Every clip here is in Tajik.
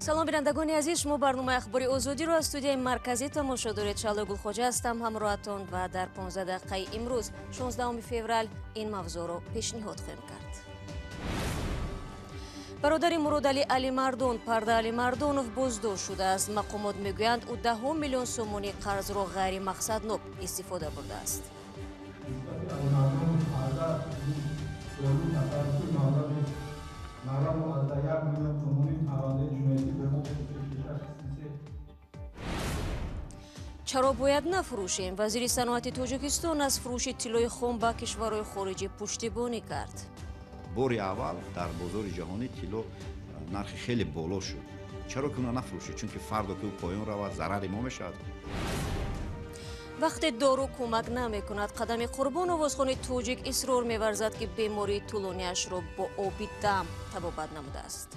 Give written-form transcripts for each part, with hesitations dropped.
Салом, бинандагони азиз, шумо барномаи Ахбори Озодиро аз студияи марказӣ тамошо доред. Шаҳло Гулхоҷа ҳастам ҳамроҳатон ва дар 15 дақиқаи имрӯз, 16 феврал, ин мавзӯъро пешниҳод хоҳем кард. Бародари Муродалӣ Алимардон, Парда Алимардонов, боздошт шудааст. Мақомот мегӯянд, ӯ даҳҳо миллион сомонии қарзро ғайримақсаднок истифода бурдааст. Чаро бояд нафурӯшем? Вазири саноати Тоҷикистон аз фурӯши тиллои хом ба кишварҳои хориҷӣ пуштибонӣ кард. Бори аввал дар бозори ҷаҳонӣ тилло нархи хеле боло шуд. Чаро ки уна нафурӯшед? Чунки фардо ки ӯ поён равад, зарари мо мешавад. Вақте дору кӯмак намекунад, Қадами Қурбон, овозхони тоҷик, исрор меварзад, ки бемории тӯлониашро бо оби дам табобат намудааст.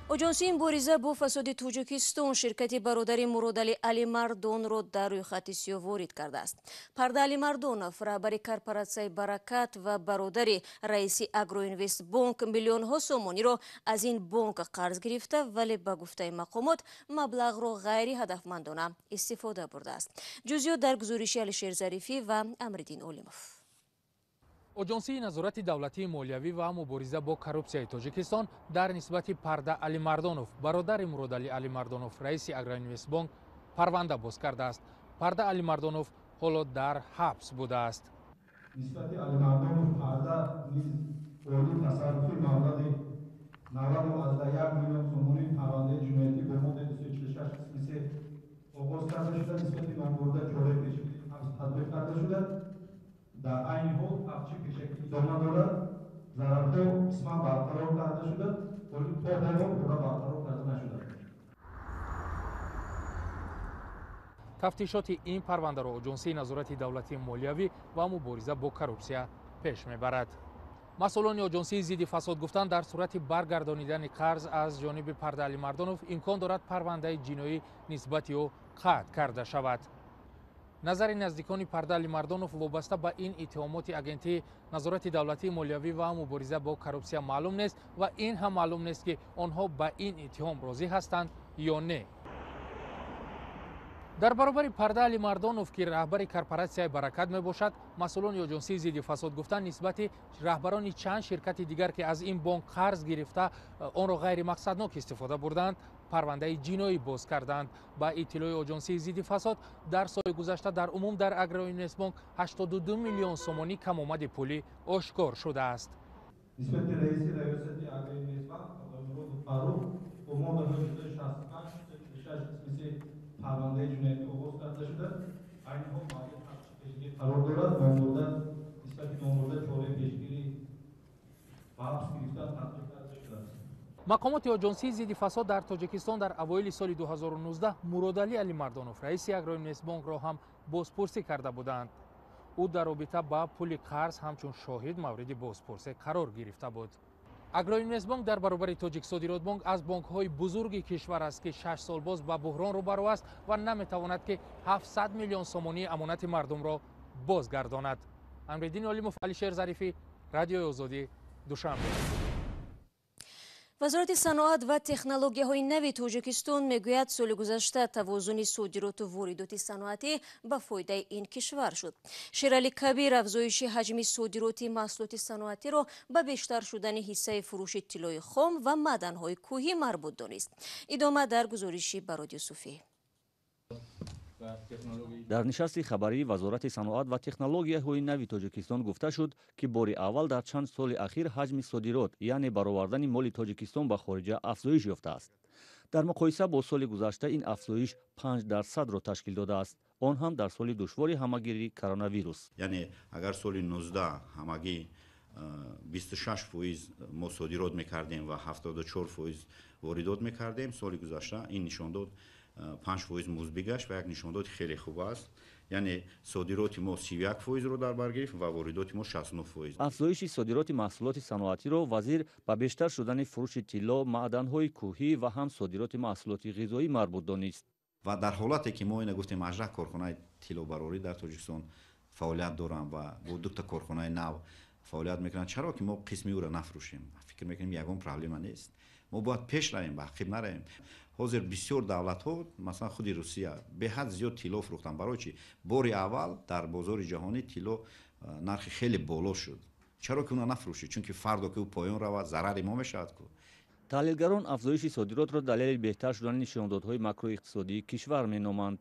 Оҷонсии мубориза бо фасоди Тоҷикистон ширкати бародари Муродалӣ Алимардонро дар рӯйхати сиёҳ ворид кардааст. Парда Алимардонов, раҳбари корпоратсияи Баракат ва бародари раиси Агроинвестбонк, миллионҳо сомониро аз ин бонк қарз гирифта, вале ба гуфтаи мақомот маблағро ғайриҳадафмандона истифода бурдааст. Ҷузъиёт дар гузориши Алишер Зарифӣ ва Амриддин Олимов. Оҷонсии назорати давлатии молиявӣ ва мубориза бо коррупсияи Тоҷикистон дар нисбати Парда Алимардонов, бародари Муродалӣ Алимардонов, раиси Агроинвестбонк, парванда боз кардааст. Парда Алимардонов ҳоло дар ҳабс будааст. Нисбати Алимардонов Парда низ оиди тасарруфи маблағи 91 миллион сомонӣ парвандаи ҷиноятӣ бо моддаи 246 қисми 3 оғоз карда шуда, нисбати номбурда чораи пешгирии ҳабс татбиқ карда шуда, дар айни ҳол тафтиши пешакӣ идома дорад. Зарарҳо қисман барқарор карда шуда, вале то ҳоло пурра барқарор карда нашудааст. Тафтишоти ин парвандаро Оҷонсии назорати давлатии молиявӣ ва мубориза бо коррупсия пеш мебарад. Масъулони Оҷонсии зидди фасод гуфтанд, дар сурати баргардонидани қарз аз ҷониби Парда Алимардонов имкон дорад парвандаи ҷиноӣ нисбати ӯ қатъ карда шавад. Назари наздикони Парда Алимардонов вобаста ба ин иттиҳомоти Агентии назорати давлатии молиявӣ ва мубориза бо коррупсия маълум нест ва ин ҳам маълум нест, ки онҳо ба ин иттиҳом розӣ ҳастанд ё не. Дар баробари Парда Алимардонов, ки раҳбари корпоратсияи Баракат мебошад, масъулони Оҷонсии зидди фасод гуфтанд, нисбати раҳбарони чанд ширкати дигар, ки аз ин бонк қарз гирифта, онро ғайримақсаднок истифода бурданд, парвандаи ҷиноӣ боз карданд. Ба иттилои Оҷонсии зидди фасод, дар соли гузашта дар умум дар Агроинвестбонк 82 миллион сомонӣ камомади пулӣ ошкор шудааст. Нисбати раиси раёсати Агроинвестбанк Муродов Фаррух бо моддаҳои 265, 246 қисми 3 парвандаи ҷиноятӣ оғоз карда шуда, айни ҳол мавриди тафтиши пешгирӣ қарор дорад. Номбурда нисбати номбурда чораи пешгирӣ ба ҳабс гирифтан татбиқ карда шудааст. Мақомоти Оҷонсии зидди фасод дар Тоҷикистон дар авоили соли 2019 Муродалӣ Алимардонов, раиси Агроинвестбонкро ҳам бозпурсӣ карда буданд. Ӯ дар робита ба пули қарз ҳамчун шоҳид мавриди бозпурсӣ қарор гирифта буд. Агроинвестбонк дар баробари Тоҷиксодиротбонк аз бонкҳои бузурги кишвар аст, ки 6 сол боз ба буҳрон рӯбарӯ аст ва наметавонад, ки 700 миллион сомонии амонати мардумро бозгардонад. Амриддин Олимов, Алишер Зарифӣ, Радиои Озодӣ, Душанбе. Вазорати саноат ва технологияҳои нави Тоҷикистон мегӯяд, соли гузашта тавозуни содироту воридоти саноатӣ ба фоидаи ин кишвар шуд. Шералӣ Кабир афзоиши ҳаҷми содироти маҳсулоти саноатиро ба бештар шудани ҳиссаи фурӯши тиллои хом ва маъданҳои кӯҳӣ марбут донист. Идома дар гузориши Барод Юсуфӣ. Дар нишасти хабарии Вазорати саноат ва технологияҳои нави Тоҷикистон гуфта шуд, ки бори аввал дар чанд соли ахир ҳаҷми содирот, яъне баровардани моли Тоҷикистон ба хориҷа, афзоиш ёфтааст. Дар муқоиса бо соли гузашта ин афзоиш 5%-ро ташкил додааст, он ҳам дар соли душвори ҳамагирии коронавирус. Яъне агар соли 19 ҳамагӣ 26% мо содирот мекардем ва 74% воридот мекардем, соли гузашта ин нишондод 5% мусбӣ гашт ва як нишондоди хеле хуб аст. Яъне содироти мо 31%-ро дар бар гирифт ва воридоти мо 69%. Афзоиши содироти маҳсулоти саноатиро вазир ба бештар шудани фурӯши тилло, маъданҳои кӯҳӣ ва ҳам содироти маҳсулоти ғизоӣ марбут донист. Ва дар ҳолате ки мо ина гуфтем, 18 корхонаи тиллобарорӣ дар Тоҷикистон фаъолият доранд ва бо дута корхонаи нав Фаъолият мекунанд. Чаро ки мо қисми ӯро нафрӯшем? Фикр мекунем, ягон проблема нест. Мо бояд пеш равем, ба ақиб наравем. Ҳозир бисёр давлатҳо, масалан худи Русия, беҳад зиёд тилло фурӯхтанд. Барои чӣ? Бори аввал дар бозори ҷаҳонӣ тилло нархи хеле боло шуд. Чаро ки уна нафрӯшид? Чунки фардо ки ӯ поён равад, зарари мо мешавад ку. Таҳлилгарон афзоиши содиротро далели беҳтар шудани нишондодҳои макроиқтисодии кишвар меноманд.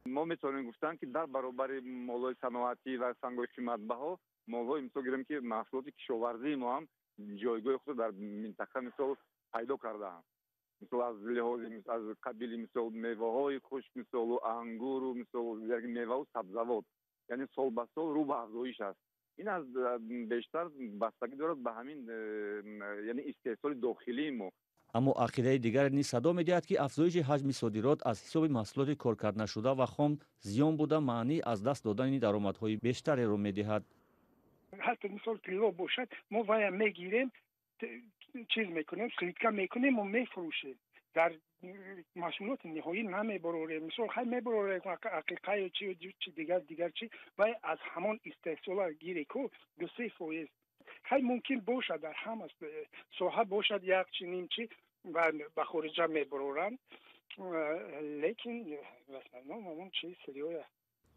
Мо метавонем гуфтан, ки дар баробари молҳои саноатӣ ва сангҳои қиматбаҳо, молҳои, мисол гирем, ки маҳсулоти кишоварзии мо ҳам ҷойгоҳи худро дар минтақа, мисол, пайдо кардаанд. Мисол, аз лиҳози, аз қабили, мисол, меваҳои хушк, мисолу ангуру, мисол, меваву сабзавот, яъне сол ба сол рӯ ба афзоиш аст. Ин аз бештар бастагӣ дорад ба ҳамин, яъне истеҳсоли дохилии мо. Аммо ақидаи дигар низ садо медиҳад, ки афзоиши ҳаҷми содирот аз ҳисоби маҳсулоти коркарднашуда ва хом зиён буда, маънии аз даст додани даромадҳои бештареро медиҳад. Ҳатто, мисол, тилло бошад, мо вая мегирем, чиз мекунем, скидка мекунем ва мефурӯшем, дар маҳсулоти ниҳоӣ намебарорем. Мисол, хай, мебарорем ақиқаю чи дигар дигар чи, вай аз ҳамон истеҳсола гире ку 2-3%. Хай, мумкин бошад, дар ҳама соҳа бошад, як чи ним чи ва ба хориҷа мебароранд, лекин в основном ҳамон чи сырьё.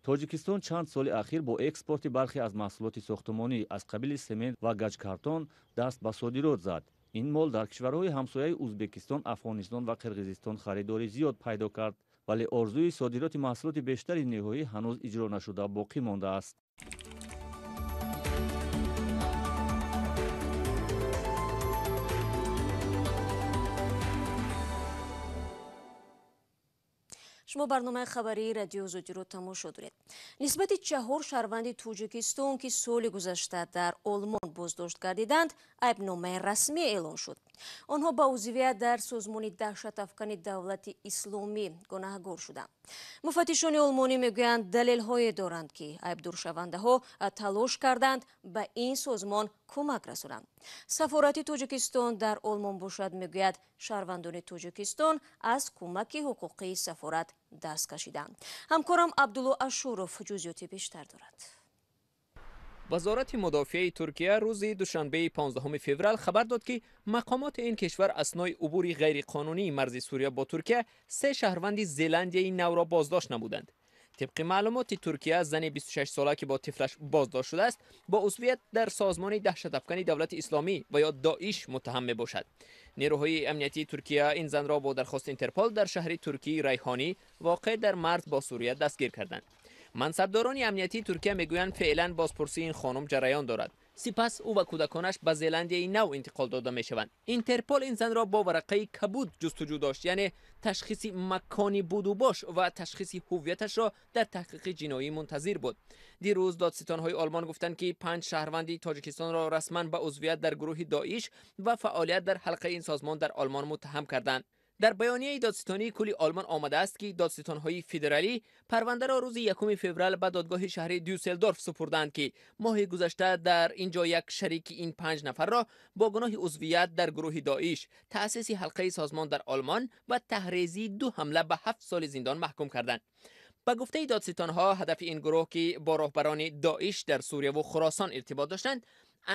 Тоҷикистон чанд соли ахир бо экспорти бархе аз маҳсулоти сохтумонӣ аз қабили семент ва гаҷкартон даст ба содирот зад. Ин мол дар кишварҳои ҳамсояи Узбекистон, Афғонистон ва Қирғизистон харидорӣ зиёд пайдо кард, вале орзуи содироти маҳсулоти бештари ниҳоӣ ҳанӯз иҷро нашуда боқӣ мондааст. Шумо барномаи хабарии Радио Озодиро тамошо доред. Нисбати чаҳор шаҳрванди Тоҷикистон, ки соли гузашта дар Олмон боздошт гардиданд, айбномаи расмӣ эълон шуд. Онҳо ба узвият дар созмони даҳшатафкани Давлати Исломӣ гунаҳгор шуданд. Муфаттишони олмонӣ мегӯянд, далелҳое доранд, ки айбдоршавандаҳо талош карданд ба ин созмон кӯмак расонанд. Сафорати Тоҷикистон дар Олмон бошад, мегӯяд, шаҳрвандони Тоҷикистон аз кӯмаки ҳуқуқии сафорат даст кашиданд. Ҳамкорам Абдулло Ашуров ҷузъиёти бештар дорад. Вазорати мудофиаи Туркия рӯзи душанбеи 15 феврал хабар дод, ки мақомоти ин кишвар аснои убури ғайриқонунии марзи Сурия бо Туркия се шаҳрванди Зеландияи Навро боздошт намуданд. Тибқи маълумоти Туркия, зани 26 сола, ки бо тифлаш боздошт шудааст, бо узвият дар созмони даҳшатафкани Давлати Исломӣ ва ё Доиш муттаҳам мебошад. Нерӯҳои амниятии Туркия ин занро бо дархости Интерпол дар шаҳри туркии Райҳонӣ, воқеъ дар марз бо Сурия, дастгир карданд. Мансабдорони амниятии Туркия мегӯянд, феълан бозпурсии ин хонум ҷараён дорад. Сипас ӯ ва кӯдаконаш ба Зеландияи Нав интиқол дода мешаванд. Интерпол ин занро бо варақаи кабуд ҷустуҷӯ дошт, яъне ташхиси макони будубош ва ташхиси ҳуввияташро дар таҳқиқи ҷиноӣ мунтазир буд. Дирӯз додситонҳои Олмон гуфтанд, ки панҷ шаҳрванди Тоҷикистонро расман ба узвият дар гурӯҳи Доиш ва фаъолият дар ҳалқаи ин созмон дар Олмон муттаҳам карданд. Дар баёнияи додситонии кулли Олмон омадааст, ки додситонҳои федералӣ парвандаро рӯзи 1 феврал ба додгоҳи шаҳри Дюсселдорф супурданд, ки моҳи гузашта дар ин ҷо як шарики ин панҷ нафарро бо гуноҳи узвият дар гурӯҳи Доиш, таъсиси ҳалқаи созмон дар Олмон ва таҳрезии ду ҳамла ба 7 соли зиндон маҳкум карданд. Ба гуфтаи додситонҳо, ҳадафи ин гурӯҳ, ки бо роҳбарони Доиш дар Сурияву Хуросон иртибот доштанд,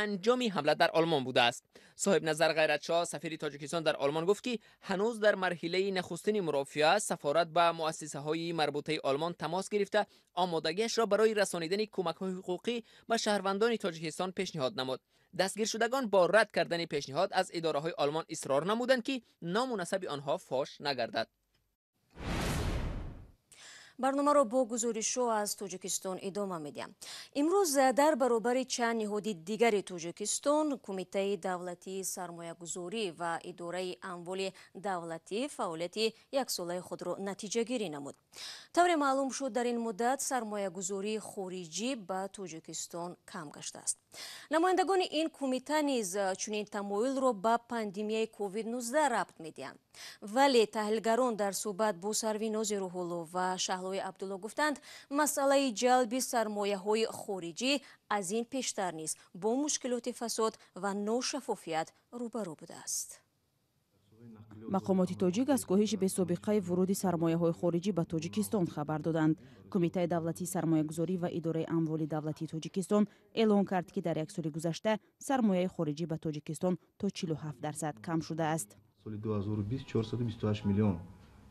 анҷоми ҳамла дар Олмон будааст. Соҳибназар Ғайратшоҳ, сафири Тоҷикистон дар Олмон, гуфт, ки ҳанӯз дар марҳилаи нахустини мурофиа сафорат ба муассисаҳои марбутаи Олмон тамос гирифта, омодагиашро барои расонидани кӯмакҳои ҳуқуқӣ ба шаҳрвандони Тоҷикистон пешниҳод намуд. Дастгиршудагон бо рад кардани пешниҳод аз идораҳои Олмон исрор намуданд, ки ному насаби онҳо фош нагардад. Барномаро бо гузоришҳо аз Тоҷикистон идома медиҳам. Имрӯз дар баробари чанд ниҳоди дигари Тоҷикистон, Кумитаи давлатии сармоягузорӣ ва Идораи амволи давлатӣ фаъолияти яксолаи худро натиҷагирӣ намуд. Тавре маълум шуд, дар ин муддат сармоягузории хориҷӣ ба Тоҷикистон кам гаштааст. Намояндагони ин кумита низ чунин тамоилро ба пандемияи COVID-19 рабт медиҳанд, вале таҳлилгарон дар суҳбат бо Сарвинози Рӯҳулло ва Шаҳлои Абдулло гуфтанд, масъалаи ҷалби сармояҳои хориҷӣ аз ин пештар низ бо мушкилоти фасод ва ношаффофият рӯбарӯ будааст. Мақомоти тоҷик аз коҳиши бесобиқаи вуруди сармояҳои хориҷӣ ба Тоҷикистон хабар доданд. Кумитаи давлатии сармоягузорӣ ва идораи амволи давлатии Тоҷикистон эълон кард, ки дар як соли гузашта сармояи хориҷӣ ба Тоҷикистон то 47% кам шудааст. Соли 2020 428 миллион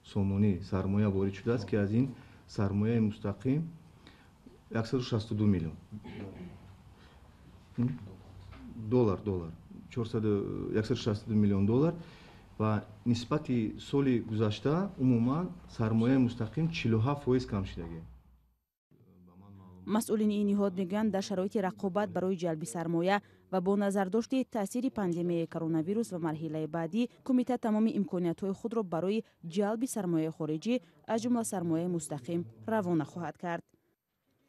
сомонӣ сармоя ворид шудааст, ки аз ин сармояи мустақим 162 миллион доллар 162 миллион доллар ва нисбати соли гузашта умуман сармояи мустақим 47% кам шудагӣ. Масъулини ин ниҳод мегӯянд, дар шароити рақобат барои ҷалби сармоя ва бо назардошти таъсири пандемияи коронавирус ва марҳилаи баъдӣ, кумита тамоми имкониятҳои худро барои ҷалби сармояи хориҷӣ, аз ҷумла сармояи мустақим, равона хоҳад кард.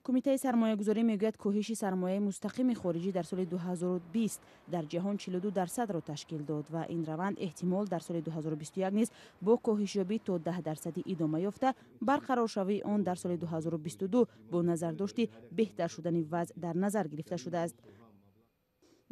Кумитаи сармоягузорӣ мегӯяд, коҳиши сармояи мустақими хориҷӣ дар соли 2020 дар ҷаҳон 42%-ро ташкил дод ва ин раванд эҳтимол дар соли 2021 низ бо коҳишёбӣ то 10% идома ёфта, барқароршавии он дар соли 2022 бо назардошти беҳтар шудани вазъ дар назар гирифта шудааст.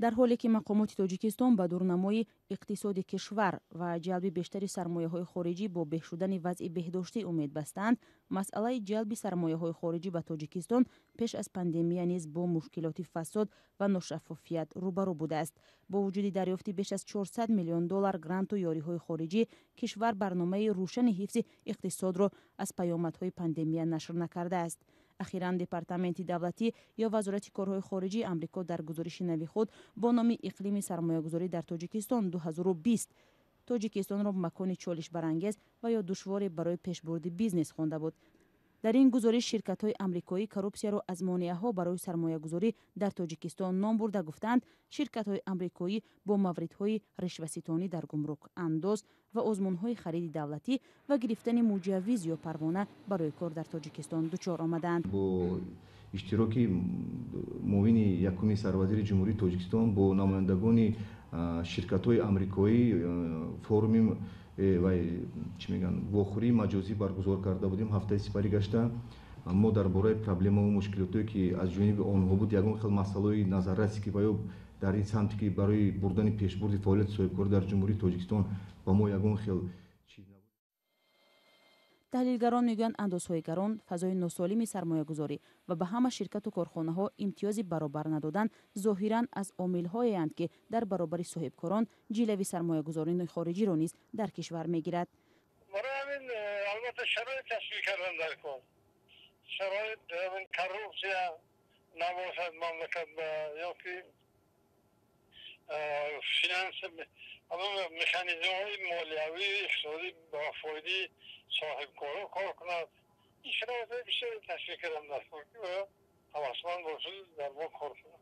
Дар ҳоле ки мақомоти Тоҷикистон ба дурнамои иқтисоди кишвар ва ҷалби бештари сармояҳои хориҷӣ бо беҳ шудани вазъи беҳдоштӣ умед бастаанд, масъалаи ҷалби сармояҳои хориҷӣ ба Тоҷикистон пеш аз пандемия низ бо мушкилоти фасод ва ношаффофият рӯбарӯ будааст. Бо вуҷуди дарёфти беш аз 400 миллион доллар гранту ёриҳои хориҷӣ, кишвар барномаи рӯшани ҳифзи иқтисодро аз паёмадҳои пандемия нашр накардааст. Ахиран Департаменти давлатӣ ё Вазорати корҳои хориҷии Амрико дар гузориши нави худ бо номи иқлими сармоягузорӣ дар Тоҷикистон 2020 Тоҷикистонро макони чолишбарангез ва ё душворе барои пешбурди бизнес хонда буд. Дар ин гузориш ширкатҳои амрикоӣ коррупсияро аз монеаҳо барои сармоягузорӣ дар Тоҷикистон ном бурда, гуфтаанд, ширкатҳои амрикоӣ бо мавридҳои ришваситонӣ дар гумрук, андоз ва озмунҳои хариди давлатӣ ва гирифтани муҷаввиз ё парвона барои кор дар Тоҷикистон дучор омадаанд. Бо иштироки муовини якуми сарвазири Ҷумҳурии Тоҷикистон бо намояндагони ширкатҳои амрикоӣ форуми ва чӣ мегӯянд, вохӯрии маҷозӣ баргузор карда будем. Ҳафтаи сипарӣ гашта мо дар бораи проблемаву мушкилотое ки аз ҷониби онҳо буд, ягон хел масъалаҳои назаррасе ки ва ё дар ин самте ки барои бурдани пешбурди фаъолияти соҳибкорӣ дар Ҷумҳурии Тоҷикистон ба мо ягон хел. Таҳлилгарон мегӯянд, андозҳои гарон, фазои носолими сармоягузорӣ ва ба ҳама ширкату корхонаҳо имтиёзи баробар надодан зоҳиран аз омилҳоеанд, ки дар баробари соҳибкорон ҷилави сармоягузорони хориҷиро низ дар кишвар мегирад. Барои ҳамин албатта шароит ташкил кардан дар кор, шароит коррупсия набошад мамлакат ё ки финанс механизмҳои молиявӣ иқтисодӣ ба фоидаи соҳибкоро кор кунад. Ин шароитҳои бисёре ташкил кардан дар кор, ки ҳавасманд бошад дар мо кор кунад.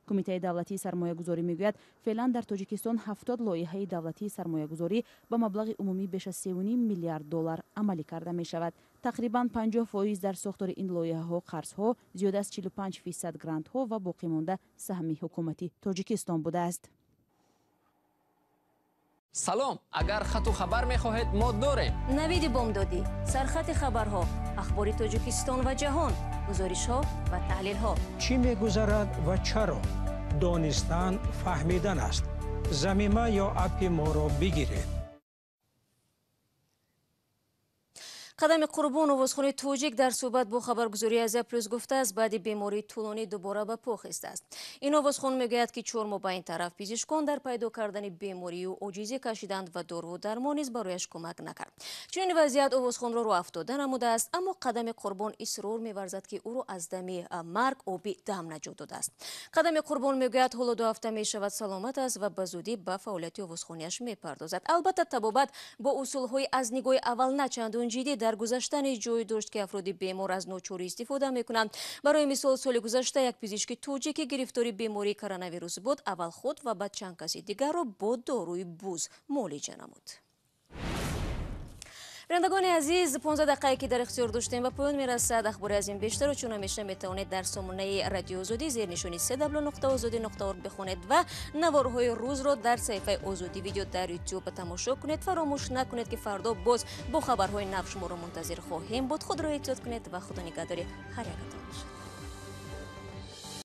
Кумитаи давлатии сармоягузорӣ мегӯяд, феълан дар Тоҷикистон 70 лоиҳаи давлатии сармоягузорӣ ба маблағи умумӣ беш аз 3,5 миллиард доллар амалӣ карда мешавад. Тақрибан 50% дар сохтори ин лоиҳаҳо қарзҳо, зиёда аз 45% грантҳо ва боқимонда саҳми ҳукумати Тоҷикистон будааст. Салом, агар хату хабар мехоҳед, мо дорем. Навиди бомдодӣ, сархати хабарҳо, ахбори Тоҷикистон ва ҷаҳон, гузоришҳо ва таҳлилҳо. Чӣ мегузарад ва чаро? Донистан фаҳмидан аст. Замима ё аппи моро бигиред. Қадами Қурбон, овозхони тоҷик, дар суҳбат бо хабаргузории Азия Плюс гуфтааст, баъди бемории тӯлонӣ дубора ба по хестааст. Ин овозхон мегӯяд, ки 4 моҳ ба ин тараф пизишкон дар пайдо кардани беморию оҷизӣ кашиданд ва доруву дармон низ барояш кӯмак накард. Чунин вазъият овозхонро рӯафтода намудааст, аммо Қадами Қурбон исрор меварзад, ки ӯро аз дами марг оби дам наҷот додааст. Қадами Қурбон мегӯяд, ҳоло 2 ҳафта мешавад саломат аст ва ба зудӣ ба фаъолияти овозхонияш мепардозад. Албатта, табобат бо усулҳои аз нигоҳи аввал на чандон ҷиддӣ дар гузашта низ ҷой дошт, ки афроди бемор аз ночорӣ истифода мекунанд. Барои мисол, соли гузашта як пизишки тоҷик, ки гирифтори бемории коронавирус буд, аввал худ ва баъд чанд каси дигарро бо доруи буз муолиҷа намуд. Бинандагони азиз, 15 дақиқае ки дар ихтиёр доштем ба поён мерасад. Ахбори аз ин бештарро чун ҳамеша метавонед дар сомонаи Радиои Озодӣ зери нишони cw.ozodi.org бихонед ва наворҳои рӯзро дар саҳифаи Озодӣ видео дар YouTube тамошо кунед. Фаромӯш накунед, ки фардо боз бо хабарҳои нав шуморо мунтазир хоҳем буд. Худро эҳтиёт кунед ва худо нигаҳдори ҳар якатон бошад.